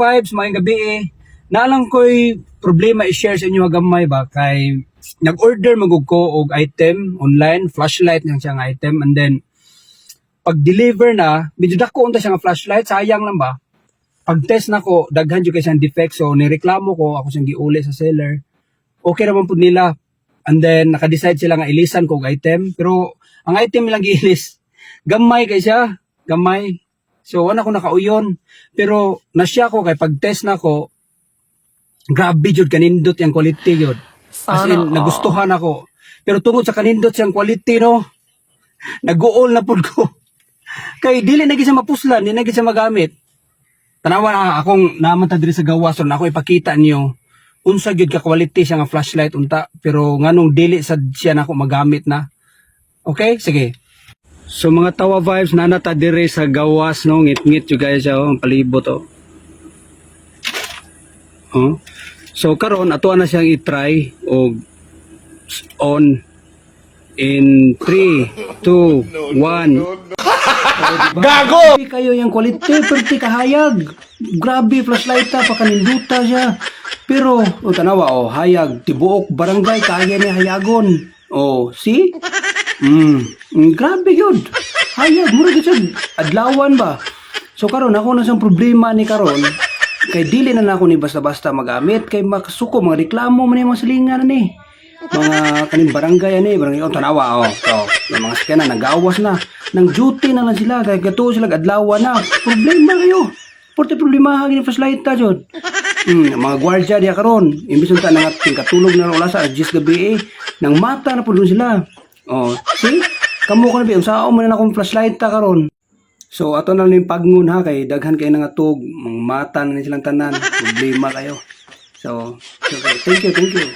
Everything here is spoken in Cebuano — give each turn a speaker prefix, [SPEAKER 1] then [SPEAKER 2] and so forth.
[SPEAKER 1] Vibes, maayong gabi eh. Naa lang ko'y problema i-share sa inyo gamay ba kay nag-order magug ko og item online, flashlight nga siya nga item, and then pag-deliver na, medyo dako unta siya nga flashlight, sayang lang ba. Pag test nako, daghan jud kay siyang defect, so nireklamo ko, ako siyang giuli sa seller. Okay naman pud nila. And then naka-decide sila nga ilisan ko og item, pero ang item nilang giilis, gamay kay siya, gamay. So wala ko nakauyon. Pero nasya ko kay pag test nako, grabe jud kanindot yung quality jud. As
[SPEAKER 2] Sana
[SPEAKER 1] in,
[SPEAKER 2] all.
[SPEAKER 1] Nagustuhan ako. Pero tungod sa kanindot siyang quality, no, nag-uol na pud ko. Kay dili na gyud siya mapuslan, di na gyud siya magamit. Tanawa na akong naman ta diri sa gawas ron ako ipakita niyo unsa gyud ka quality siya nga flashlight unta, pero nganong dili sad siya nako magamit na. Okay, sige. So mga tawa vibes, naa na ta diri sa gawas, no, ngit-ngit jud guys oh, ang palibot oh. Oh. So karon ato na siyang i-try og on in 3 2 1.
[SPEAKER 3] Gago!
[SPEAKER 1] Grabe kayo yung quality, perti kahayag. Grabe, flashlight ta, pakaninduta siya. Pero, o tanawa, oh, hayag, tibuok barangay, kaya ni hayagon. Oh, see? Grabe yun. Hayag, mura gyud siya, adlawan ba? So karon ako na siyang problema ni karon kay dili na nako ni basta-basta magamit kay makasuko mga reklamo man yung mga silingan ni mga kaning barangay ani barangay, oh, tanawa oh. So yung mga sakyanan nagawas na nang duty na lang sila kay katuo sila adlaw na. Problema kayo porte, problema gini flashlight ta jud. Mga gwardiya diya karon imbis unta nang ating katulog na oras sa 10 gabi eh nang mata na pud sila. Oh, see, kamo ka na bi unsaon man na akong flashlight ta karon. So ato na lang yung pagngon ha kay daghan kay nga tug, mga mata na ni silang tanan, problema kayo. So, okay. Thank you, thank you.